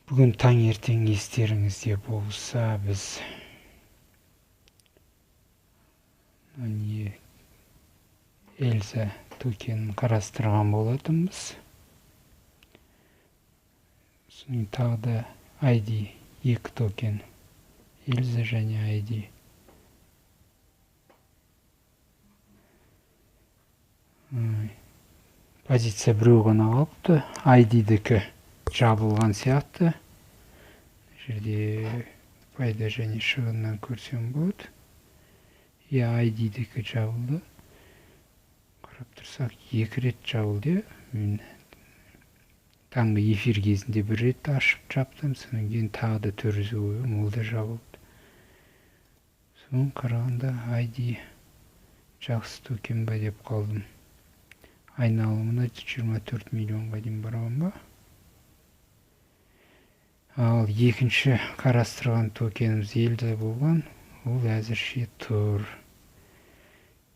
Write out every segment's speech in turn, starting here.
Бүгін таңертең естеріңізде болса, біз не Эльза токенін қарастырған болатынбыз. Соның тағы да ID 2 токен, Эльза және ID. Позиция біреу ғана қалыпты. ID-дікі жабылған сияқты. Мына жерде пайда және шығыннан көрсем болады. Иә, ID-дікі жабылды. Қарап тұрсақ, 2 рет жабылды. Мен таңғы эфир кезінде бір рет ашып жаптым, содан кейін тағы да 400 қойдым, ол да жабылды. Соны қарағанда ID жақсы токен ба деп қалдым. Айналымына 24 миллионға дейін барған ба? Ал екінші қарастырған токеніміз Эльза болған, ол әзірше тұр.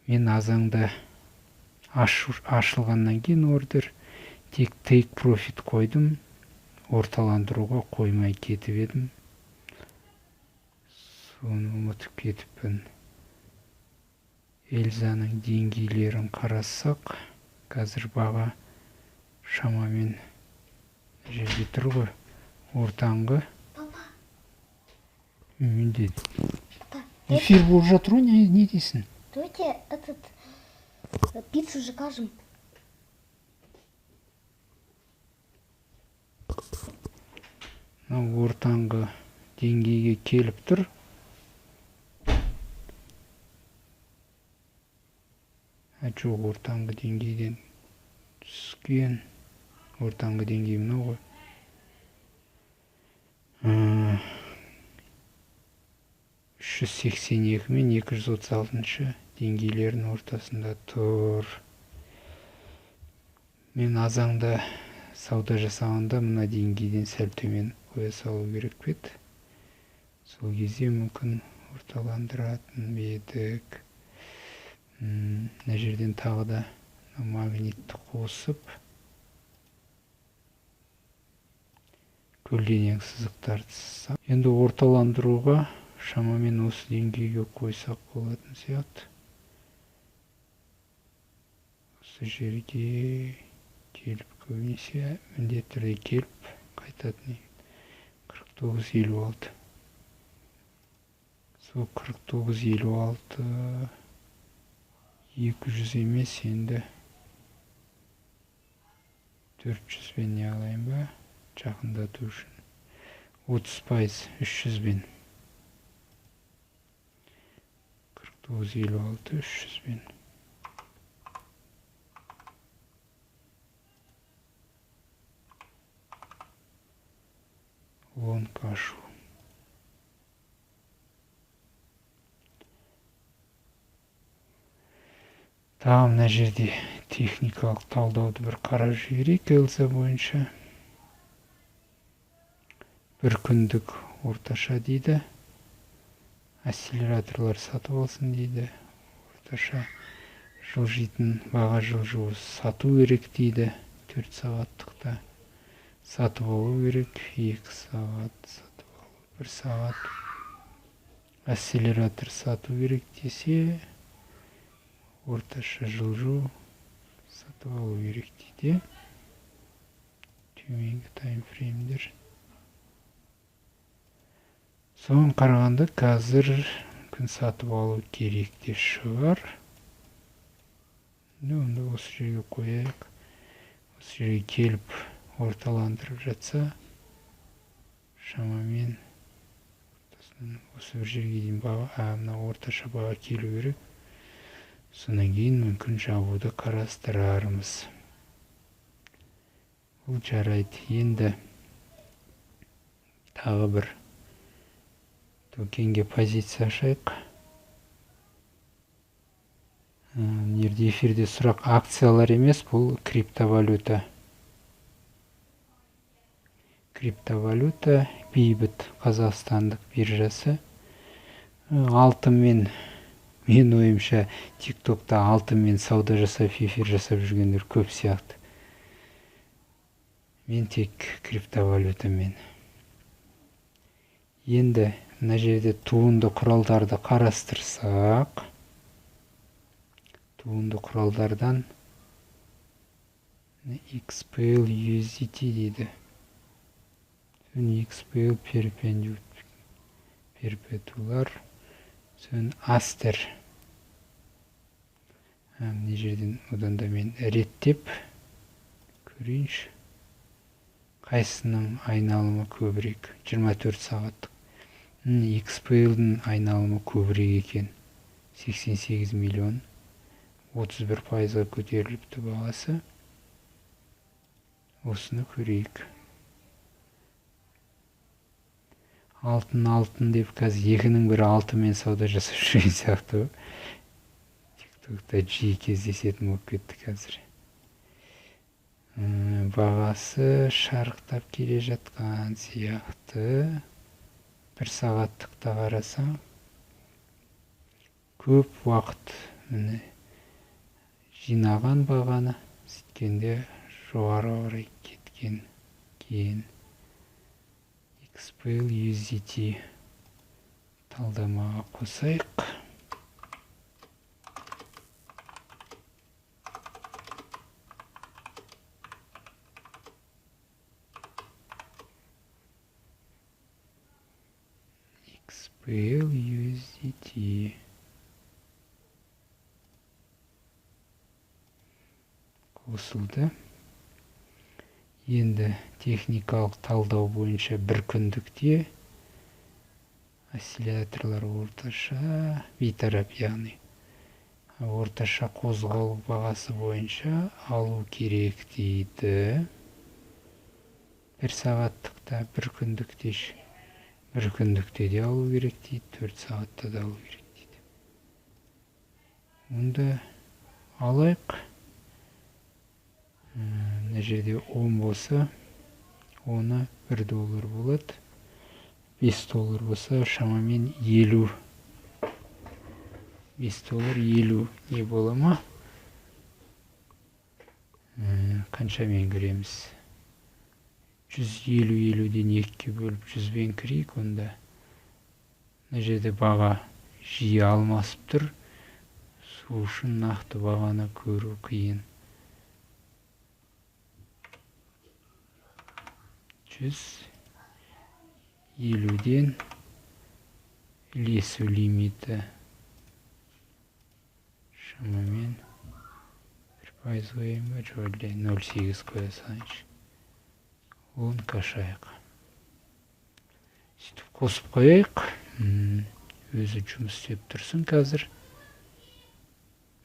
Мен азаңда ашылғаннан кейін ордер тек take profit қойдым, орталандыруға қоймай кетіп едім. Соны ұмытып кетіппін. Эльзаның деңгейлерін қарасақ, қазір баға шамамен жерде тұр ғой, ортаңғы. Менде эфир болып жатыр ғой, не дейсің? Давайте этот пиццу закажем. Мынау ортаңғы деңгейге келіп тұр. Жоқ, ортаңғы деңгейден түскен. Ортаңғы деңгей мынау ғой. 382 мен 236 деңгейлердің ортасында тұр. Мен азаңда сауда жасағанда мына деңгейден сәл төмен қоя салу керек пе еді? Сол кезде мүмкін орталандыратын едік. Мына жерден тағы да магнитті қосып көлденең сызықтарды сызсақ. Енді орталандыруға шамамен осы деңгейге қойсақ болатын сияқты. Осы жерге келіп көбінесе міндетті түрде келіп қайтатын 49,56. Сол 49,56 200 емес, енді 400-бен не алайын ба? Жақындату үшін 30% 300-бен. 49,56 300-бен. Лонг ашу. Тағы мына жерде техникалық талдауды бір қарап жіберейік Эльза бойынша. Бір күндік орташа дейді. Акселераторлар сатып алсын дейді. Орташа жылжитын баға жылжуы сату керек дейді. 4 сағаттықта сатып алу керек. 2 сағат сатып алу, 1 сағат акселератор сату керек десе, орташа жылжу сатып алу керек дейді. Төменгі таймфреймдер. Соған қарағанда қазір күн сатып алу керек те шығар. Онда осы жерге қояйық. Осы жерге келіп орталандырып жатса, шамамен осы бір жерге дейін баға, мына орташа баға келу керек. Содан кейін мүмкін жабуды қарастырармыз. Бұл жарайды. Енді тағы бір токенге позиция ашайық. Мына жерде эфирде сұрақ акциялар емес, бұл криптовалюта. Криптовалюта Бейбіт қазақстандық биржасы. Алтынмен, мен ойымша, TikTokта алтынмен сауда жасап, эфир жасап жүргендер көп сияқты. Мен тек криптовалютамен. Енді мына жерде туынды құралдарды қарастырсақ, туынды құралдардан XPL USDT дейді. Соны XPL перпетулар, соны Aster. Мына жерден одан да мен реттеп көрейінші. Қайсының айналымы көбірек? 24 сағаттық. XPL-дің айналымы көбірек екен. 88 миллион. 31%-ға көтеріліпті бағасы. Осыны көрейік. Алтын, алтын деп қазір екінің бірі алтынмен сауда жасап жүрген сияқты ғой. TikTokта жиі кездесетін болып кетті қазір. Бағасы шарықтап келе жатқан сияқты. Бір сағаттықта қарасам, көп уақыт міне жинаған бағаны, сөйткенде жоғары қарай кеткен кейін. XPL USDT талдамаға қосайық. XPL USDT қосылды. Енді техникалық талдау бойынша бір күндікте осцилляторлар орташа, бейтарап, яғни орташа қозғалу бағасы бойынша алу керек дейді. Бір сағаттықта, бір күндікте, бір күндікте де алу керек дейді, 4 сағатта да алу керек дейді. Онда алайық. Мына жерде 10 болса, оны 1 доллар болады. 5 доллар болса, шамамен 50. 5 доллар 50 не бола ма? Қаншамен кіреміз? 150 елуден екіге бөліп 100-бен кірейік онда. Мына жерде баға жиі алмасып тұр. Сол үшін нақты бағаны көру қиын. 150-ден ілесу лимиті шамамен 1% қояйын ба? Жоқ, әлде 0,8 қоя салайыншы. Оны қашайық. Сөйтіп қосып қояйық. Өзі жұмыс істеп тұрсын қазір.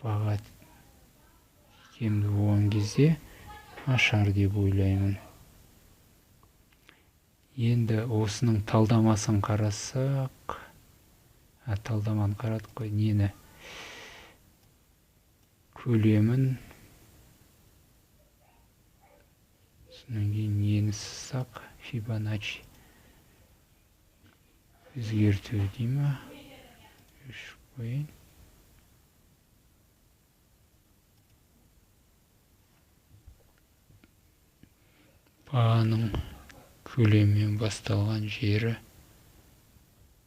Баға икемді болған кезде ашар деп ойлаймын. Енді осының талдамасын қарасақ, талдаманы қарадық қой, нені? Көлемін, содан кейін нені сызсақ, Фибоначчи өзгерту дей ма? Өшіріп қояйын. Бағаның көлеммен басталған жері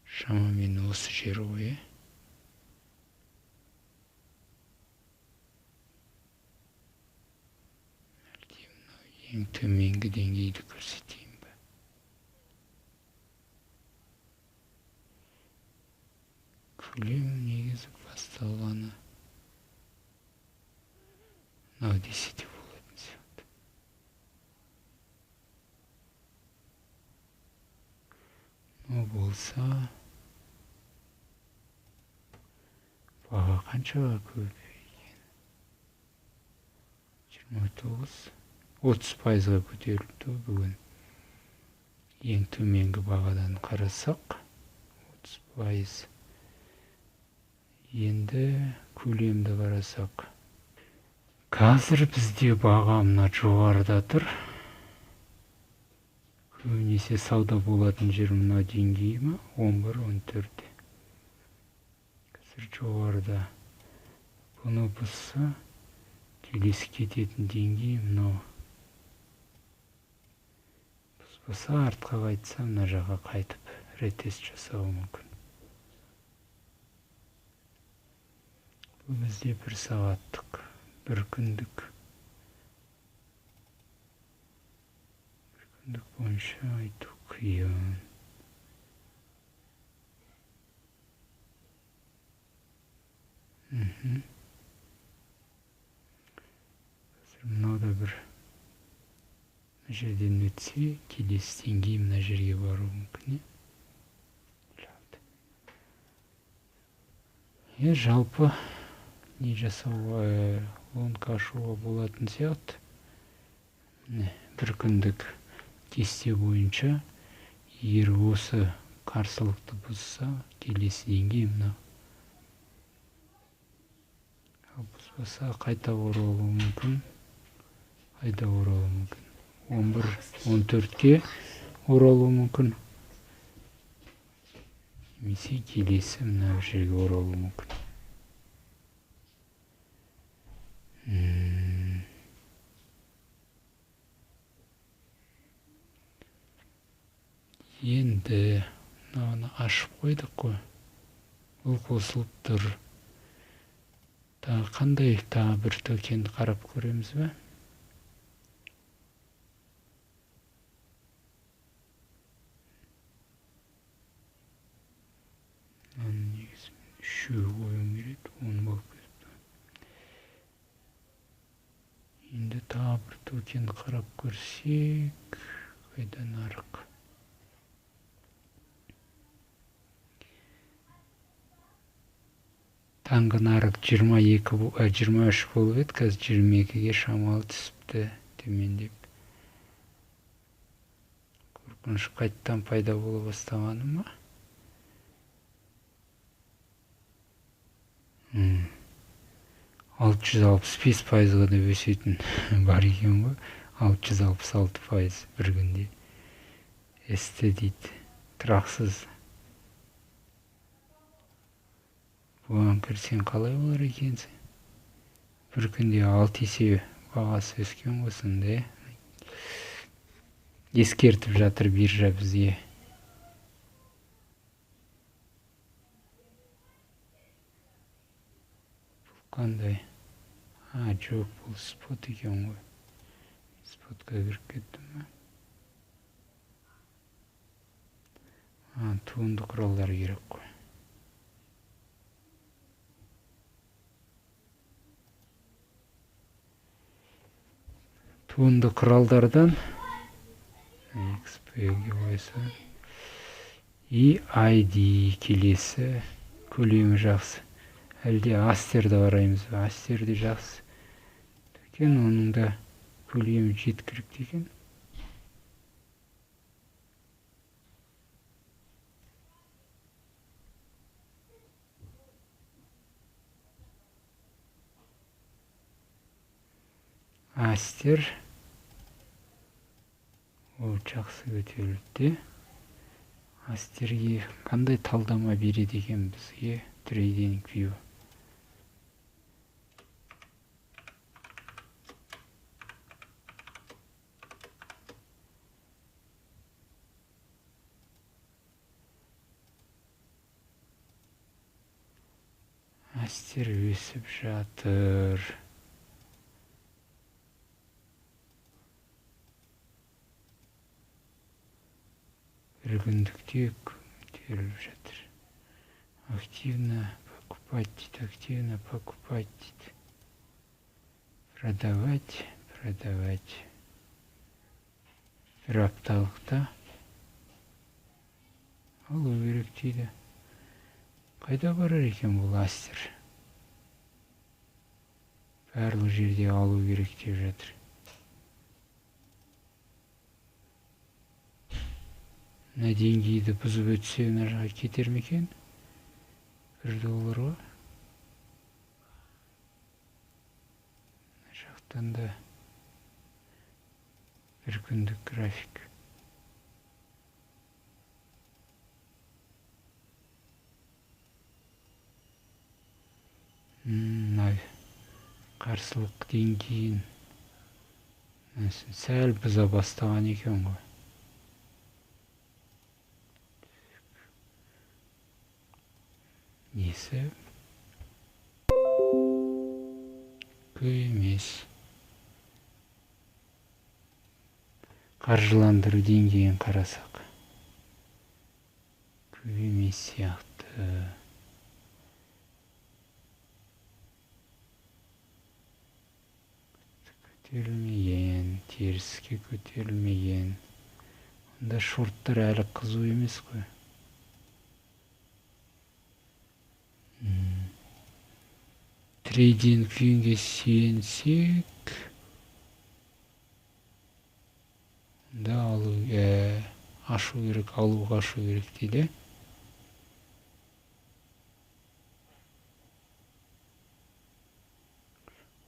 шамамен осы жер ғой, Әлде мынау ең төменгі деңгейді көрсетейін бе? Көлем негізі басталғаны мынау десе де болатын сияқты. Мынау болса, баға қаншаға көбейген? 29, 30%-ға көтеріліпті бүгін. Ең төменгі бағадан қарасақ, 30%. Енді көлемді қарасақ. Қазір бізде баға мына жоғарыда тұр. Көбінесе сауда болатын жер мына деңгей ма? 11, 14. Қазір жоғарыда. Бұны бұзса, келесі кететін деңгей мынау. Бұзбаса, артқа қайтса, мына жаққа қайтып Ретест жасауы мүмкін. Бұл бізде бір сағаттық, бір күндік. Бір күндік бойынша айту қиын. Қазір мынау да бір мына жерден өтсе, келесі деңгей мына жерге баруы мүмкін. Жалпы не жасауға, лонг ашуға болатын сияқты. Бір күндік кесте бойынша егер осы қарсылықты бұзса, келесі деңгей мынау. Ал бұзбаса қайта оралуы мүмкін. Қайта оралуы мүмкін. 11-14-ке оралуы мүмкін. Немесе келесі мына жерге оралуы мүмкін. Енді мынаны ашып қойдық қой. Бұл қосылып тұр. Тағы қандай тағы бір токенді қарап көреміз бе? Мынаны негізі үшеу қоюым керек, 10 болып кетіпті. Енді тағы бір токенді қарап көрсек, қайда нарық? Таңғы нарық 23 болып еді, қазір 22-ге шамалы түсіпті төмендеп. Қорқыныш қайттан пайда бола бастағаны ма? 665%-ға да өсетін бар екен ғой. 666% бір күнде. СТ дейді, тұрақсыз. Бұған кірсең қалай болар екенсің? Бір күнде 6 есе бағасы өскен ғой сонда, е? Ескертіп жатыр биржа бізге. Бұл қандай? Жоқ, бұл спот екен ғой. Спотқа кіріп кеттім бе? Туынды құралдар керек қой. Туынды құралдардан XPG қойса и ID келесі көлемі жақсы. Әлде Астерді қараймыз ба? Астер де жақсы. Екен, оның да көлемі жеткілікті екен. Астер ол жақсы көтерілді. Астерге қандай талдама береді екен бізге TradingView? Астер өсіп жатыр. Бір күндікте көтеріліп жатыр. Активно покупать дейді, активно покупать дейді. Продавать, продавать. Бір апталықта алу керек дейді. Қайда барар екен бұл Астер? Барлық жерде алу керек деп жатыр. Мына деңгейді бұзып өтсе, мына жаққа кетер ме екен? 1 долларға. Мына жақтан да бір күндік график. Мына қарсылық деңгейін сәл бұза бастаған екен ғой. Несі көп емес. Қаржыландыру деңгейін қарасақ, көп емес сияқты. Көтерілмеген, теріске көтерілмеген. Онда шорттар әлі қызу емес қой. Трейдинг күйінге сүйенсек, онда алу, ашу керек, алуға ашу керек дейді.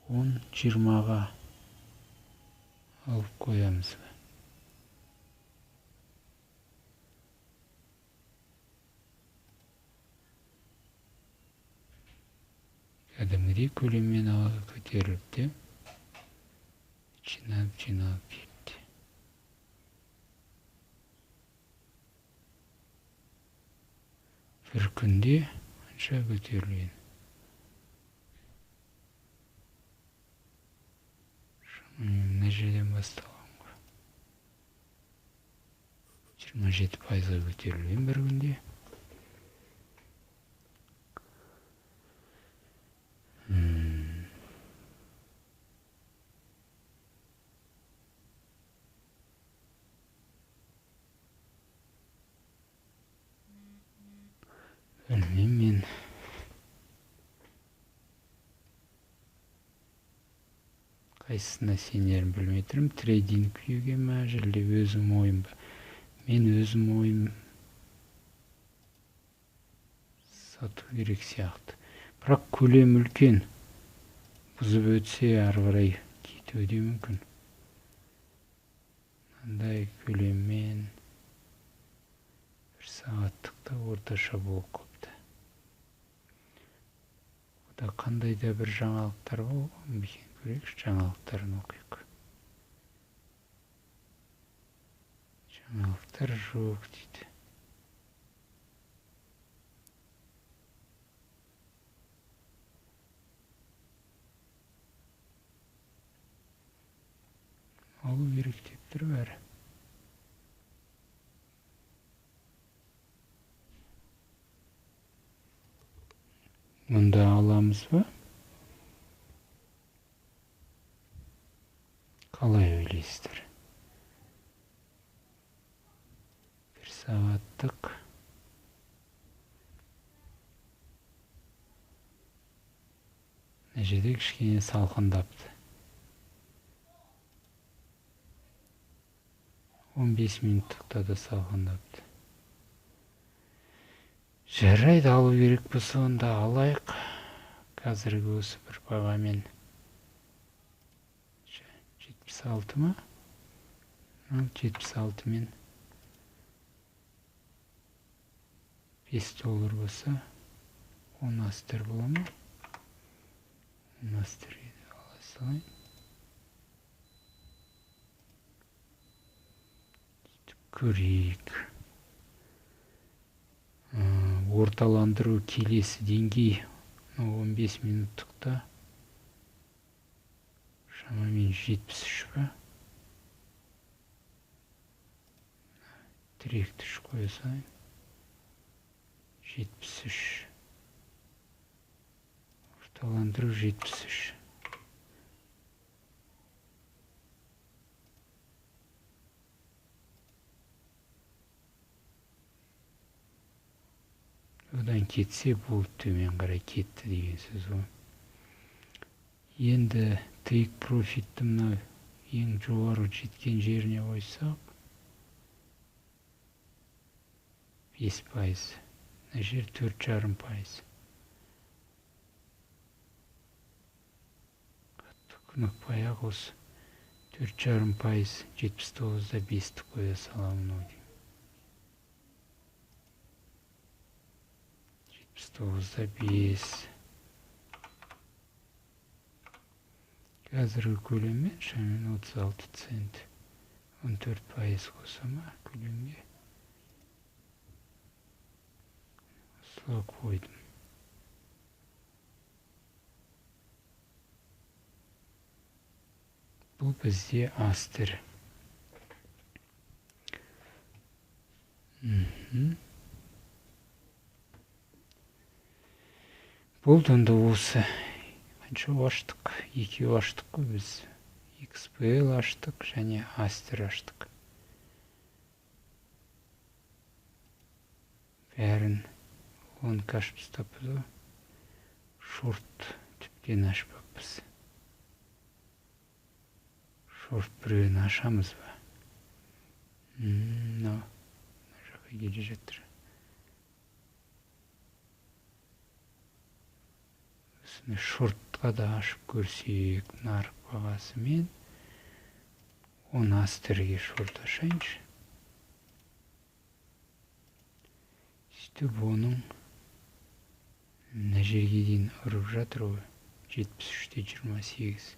Он жиырмаға алып қоямыз ба? Кәдімгідей көлеммен көтеріліп те, жиналып кетті. Бір күнде қанша көтерілген? Мына жерден басталған ғой. 27%-ға көтерілген бір күнде. Білмеймін мен. Қайсысына сенерін білмей тұрмын. Трейдинг күйге ме, әлде өзім ойым ба? Мен өзім ойым сату керек сияқты. Бірақ көлем үлкен. Бұзып өтсе ары қарай кетуі де мүмкін. Мынандай көлеммен бір сағаттықта орташа болып қалыпты. Ода қандай да бір жаңалықтар болған ба екен? Көрейікші, жаңалықтарын оқиық. Жаңалықтар жоқ дейді. Алу керек деп тұр бәрі. Мұнда аламыз ба? Қалай ойлайсыздар? Бір сағаттық. Мына жерде кішкене салқындапты. 15 минуттықта да салқындапты. Жарайды, алу керек болса онда алайық. Қазіргі осы бір бағамен 76 ма? 76 мен 5 доллар болса 10 астер бола ма? 10 астерге ала салайын. Көрейік. Орталандыру келесі деңгей 15 минуттықта шамамен 73 ба? Тіректі үш қоя салайын. 73. Орталандыру 73. Одан кетсе болды, төмен қарай кетті деген сөз ғой. Енді тейк профитті мына ең жоғары жеткен жеріне қойсақ 5%. Мына жер 4,5%. Қатты күнікпай-ақ осы 4,5%, 79,5-ті қоя саламын ау деймін. 79,5. Қазіргі көлеммен шамамен 36 цент. 14% қоса ма көлемге? Осылай қойдым. Бұл бізде Астер. Болды онда осы. Қанша аштық? Екеу аштық қой біз. XPL аштық және Астер аштық. Бәрін лонг ашып тастаппыз ғой. Шорт тіптен ашпаппыз. Шорт біреуін ашамыз ба? Мынау мына жаққа келе жатыр. Осыны шортқа да ашып көрсек, нарық бағасымен. Оны Астерге шорт ашайыншы. Сөйтіп оның мына жерге дейін ұрып жатыр ғой. 73,28.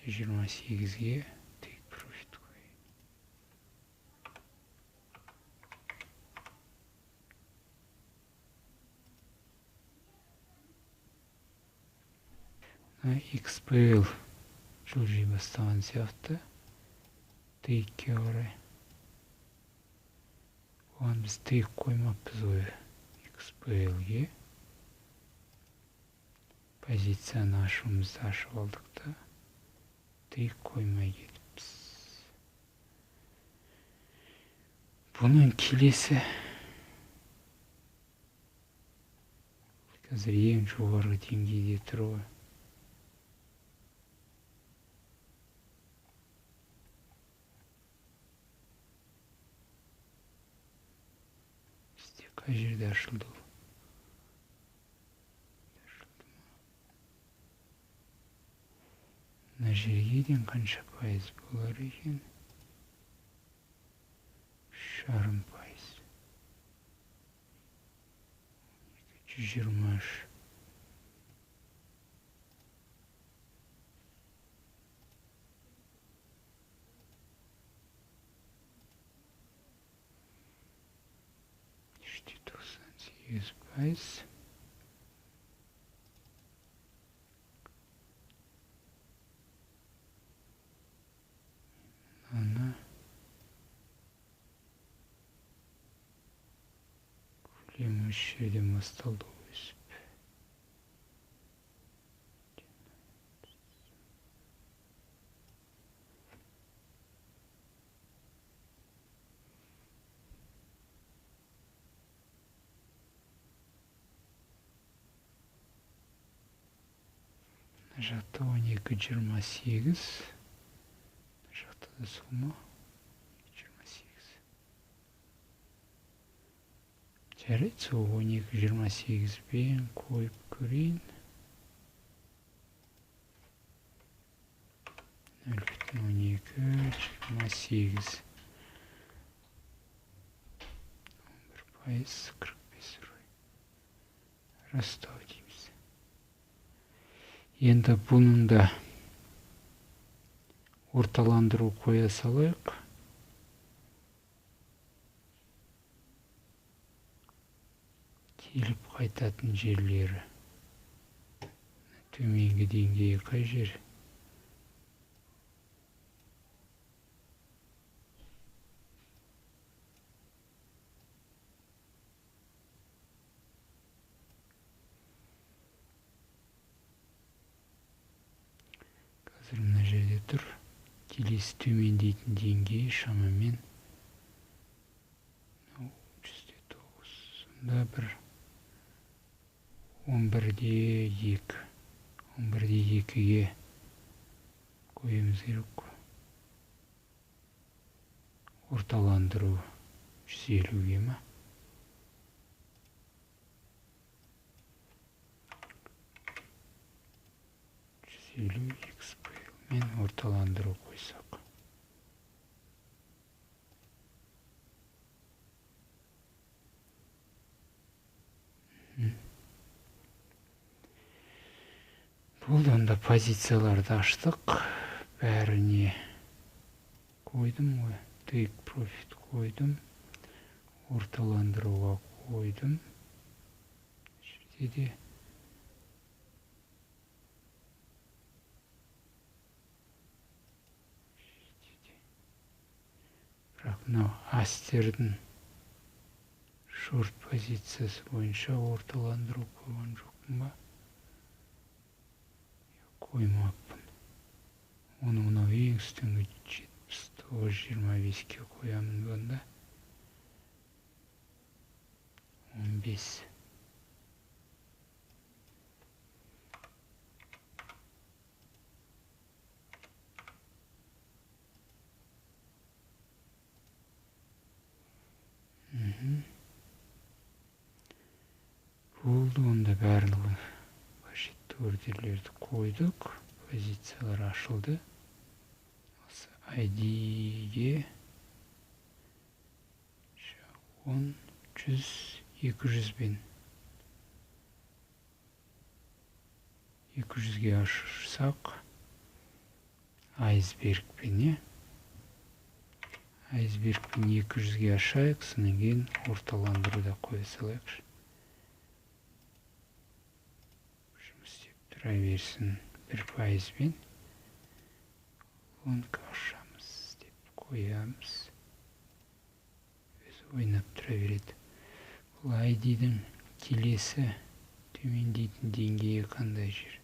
73,28-ге take profit қояйын. XPL жылжи бастаған сияқты. Тейкке қарай. Оған біз тейк қоймаппыз ғой. XPL-ге. Позицияны ашуымызды ашып алдық та. Тейк қоймай кетіппіз. Бұның келесі қазір ең жоғарғы деңгейде тұр ғой. Бізде қай жерде ашылды ол? Мына жерге дейін қанша пайыз болар екен? 3,5%. 123. 3,98%. Ана көлемі үш жерден басталды өсіп. Мына жақта 12,28. Мына жақта да сол ма? 28. Жарайды, сол 12,28-бен қойып көрейін. 0,1228. 11% 45 рой. Растау дейміз. Енді бұның да орталандыру қоя салайық. Келіп қайтатын жерлері. Төменгі деңгейі қай жер? Қазір мына жерде тұр. Келесі төмендейтін деңгейі шамамен 109. Сонда бір 11,2. 11,2-ге қоюымыз керек қой. Орталандыру 150-ге ма? 150 XPL мен орталандыру қойсақ. Болды, онда позицияларды аштық. Бәріне қойдым ғой. Take profit қойдым. Орталандыруға қойдым. Жерде де Мынау астердің шорт позициясы бойынша орталандыру қойған жоқпын ба? Қоймаппын. Оны мынау ең үстіңгі 79,25-ке қоямын бұнда. 15. Болды, онда барлығы қажетті ордерлерді қойдық. Позициялар ашылды. Осы ID-ге 10, 100, 200-бен 200-ге ашсақ, айсбергпен, айсбергпен 200-ге ашайық, содан кейін орталандыруда қоя салайықшы. Жұмыс істеп тұра берсін 1%-бен. Лонг ашамыз деп қоямыз. Өзі ойнап тұра береді. Бұл ID-дің келесі төмендейтін деңгейі қандай жер?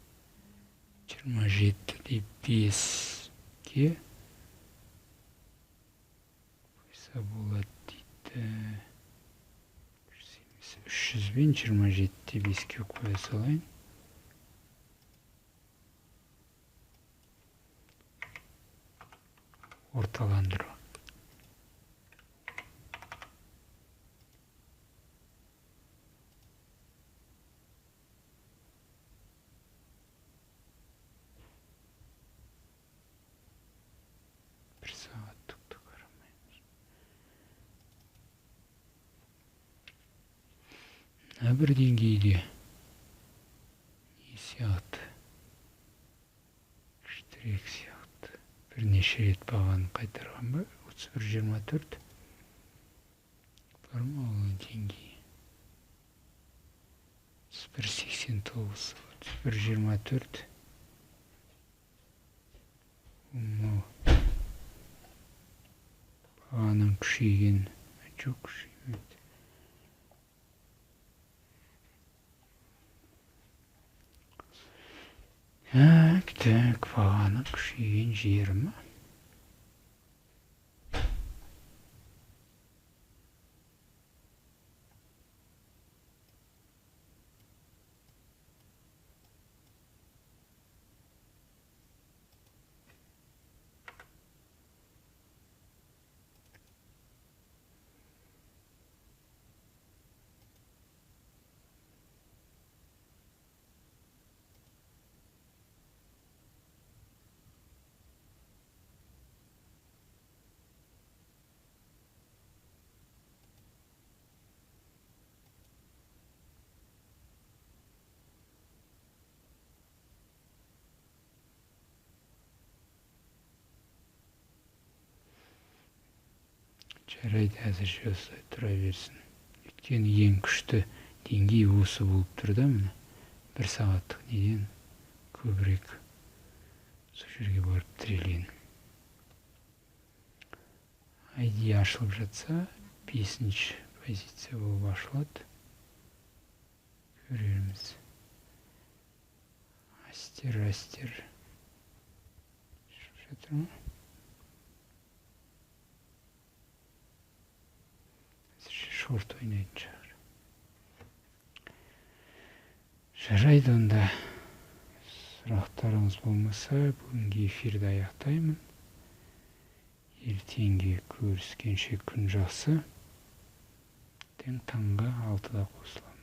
27,5-ке қойса болады дейді. 300-бен 27,5-ке қоя салайын. Орталандыру. Бір сағаттықты қарамаймыз. Мына бір деңгейде не сияқты? Күштірек сияқты. Бірнеше рет бағаны қайтарған ба? 31,24 бар ма ол деңгей? 31,89, 31,24. Мынау бағаның күшейген, жоқ күшеймейді. Так, так, бағаның күшейген жері ма? Жарайды, әзірше осылай тұра берсін. Өйткені ең күшті деңгей осы болып тұр да, міне. Бір сағаттық неден көбірек сол жерге барып тірелген. ID ашылып жатса, 5-ші позиция болып ашылады. Көрерміз. Астер, астер. Шығып жатыр ма? Шорт ойнайтын шығар. Жарайды, онда сұрақтарыңыз болмаса, бүгінгі эфирді аяқтаймын. Ертеңге көріскенше күн жақсы. Таңғы 6-да қосыламын.